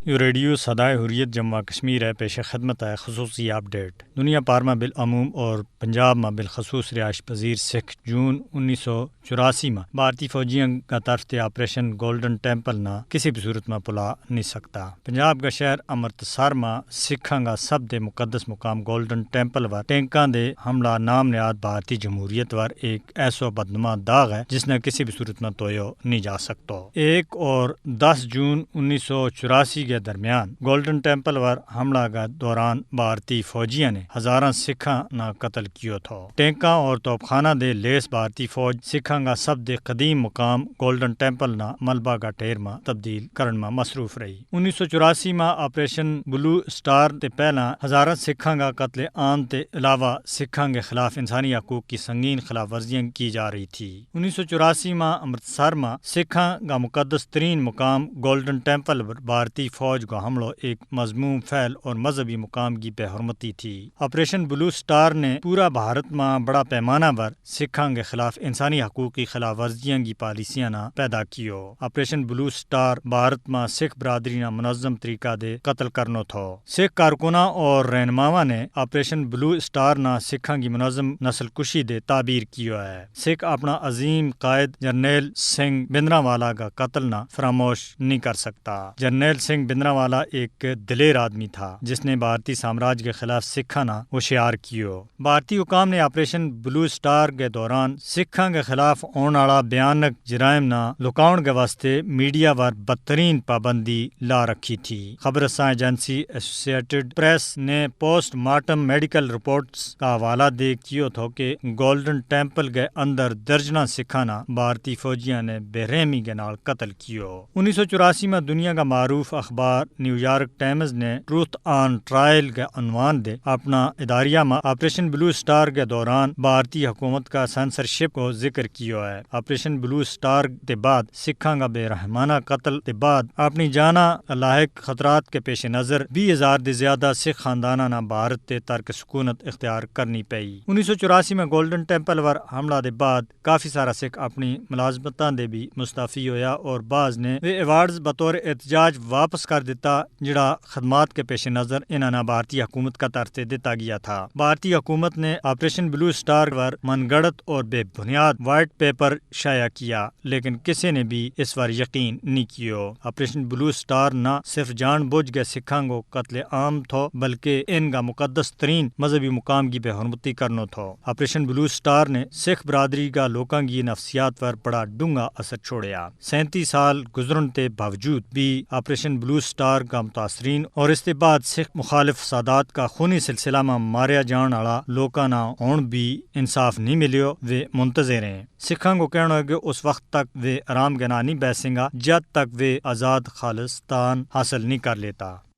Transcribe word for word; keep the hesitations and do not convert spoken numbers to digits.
یوہ ریڈیو سدائے حریت جموں و کشمیر ہے، پیش خدمت ہے خصوصی اپ ڈیٹ۔ دنیا پار ما بالعموم اور پنجاب ما بالخصوص رہائش پذیر سکھ جون انیس سو چوراسی ما بھارتی فوجیاں کا طرف تے آپریشن گولڈن ٹیمپل نا کسی بھی صورت ما پلا نہیں سکتا۔ پنجاب کا شہر امرتسر ما سکھاں کا سب دے مقدس مقام گولڈن ٹیمپل ور ٹینکاں دے حملہ نام نہاد بھارتی جمہوریت ور ایک ایسو بدنما داغ ہے جس نا کسی بھی صورت ما تویو نہیں جا سکتو۔ ایک اور دس جون انیس سو چوراسی کے درمیان گولڈن ٹیمپل ور حملہ کا دوران بھارتی فوجیاں نے ہزاراں سکھاں نا قتل کیو تھو۔ ٹینکاں اور توپخانہ دے لیس بھارتی فوج سکھاں کا سب دے قدیم مقام گولڈن ٹیمپل نا ملبہ کا ٹھیر ما تبدیل کرن ما مصروف رہی۔ انیس سو چوراسی ما آپریشن بلو اسٹار تے پہلاں ہزاراں سکھاں کا قتل عام تے علاوہ سکھاں کے خلاف انسانی حقوق کی سنگین خلاف ورزیاں کی جا رہی تھی۔ انیس سو چوراسی ما امرتسر ما سکھاں کا مقدس ترین مقام گولڈن ٹیمپل پر بھارتی فوج کو حملو ایک مذموم فعل اور مذہبی مقام کی بے حرمتی تھی۔ آپریشن بلو اسٹار نے پورا بھارت ما بڑا پیمانہ پر سکھاں کے خلاف انسانی حقوق کی خلاف ورزیاں کی پالیسیاں نا پیدا کیو۔ آپریشن بلو اسٹار بھارت ما سکھ برادری نا منظم طریقہ دے قتل کرنو تھو۔ سکھ کارکناں اور رہنماواں نے آپریشن بلو اسٹار نا سکھاں کی منظم نسل کشی دے تعبیر کیو ہے۔ سکھ اپنا عظیم قائد جرنیل سنگھ بندرا والا کا قتل نا فراموش نہیں کر سکتا۔ جرنیل سنگھ بندرا والا ایک دلیر آدمی تھا جس نے بھارتی سامراج کے خلاف سکھاں نا ہوشیار کیو۔ بھارتی حکام نے آپریشن بلو اسٹار کے دوران سکھاں کے خلاف ہون آڑا بیانک جرائم نا لکاؤن کے واسطے میڈیا ور بدترین پابندی لا رکھی تھی۔ خبر رساں ایجنسی ایسوسیٹڈ پریس نے پوسٹ مارٹم میڈیکل رپورٹس کا حوالہ دے کیو تھو کہ گولڈن ٹیمپل کے اندر درجناں سکھاں نا بھارتی فوجیاں نے بے رحمی کے نال قتل کیو۔ انیس سو چوراسی ما دنیا کا معروف اخبار نیویارک ٹائمز نے ٹروتھ آن ٹرائل کے عنوان دے اپنا اداریہ ما آپریشن بلو اسٹار کے دوران بھارتی حکومت کا سینسرشپ کو ذکر کیو ہے۔ آپریشن بلو اسٹار دے بعد سکھاں کا بے رحمانہ قتل دے بعد اپنی جانا لاحق خطرات کے پیش نظر بیس ہزار دے زیادہ سکھ خانداناں نا بھارت تے ترک سکونت اختیار کرنی پئی۔ انیس سو چوراسی ما گولڈن ٹیمپل ور حملہ دے بعد کافی سارا سکھ اپنی ملازمتاں دے بھی مستعفی ہویا اور بعض نے ویہ ایوارڈز بطور احتجاج واپس کر دیتا، جڑا خدمات کے پیش نظر انہاں نا بھارتی حکومت کا طرف تے دتا گیا تھا۔ بھارتی حکومت نے آپریشن بلو اسٹار پر من گڑت اور بے بنیاد وائٹ پیپر شائع کیا، لیکن کسے نے بھی اس پر یقین نہیں کیو۔ آپریشن بلو اسٹار نہ صرف جان بوجھ کے سکھاں کو قتل عام تھو بلکہ ان کا مقدس ترین مذہبی مقام کی بے حرمتی کرنو تھو۔ آپریشن بلو اسٹار نے سکھ برادری کا لوکاں کی نفسیات پر بڑا ڈونگا اثر چھوڑیا۔ سینتی سال گزرن تے باوجود بھی آپریشن بلو اسٹار کا متاثرین اور اس تے بعد سکھ مخالف فسادات کا خونی سلسلہ ما ماریا جان آڑا لوکاں نا ہون بھی انصاف نہیں ملیو، ویہ منتظر ہیں۔ سکھاں کو کہنو ہے کہ اس وقت تک ویہ آرام کے نا نہیں بیسیں گا جد تک ویہ آزاد خالصتان حاصل نہیں کر لیتا۔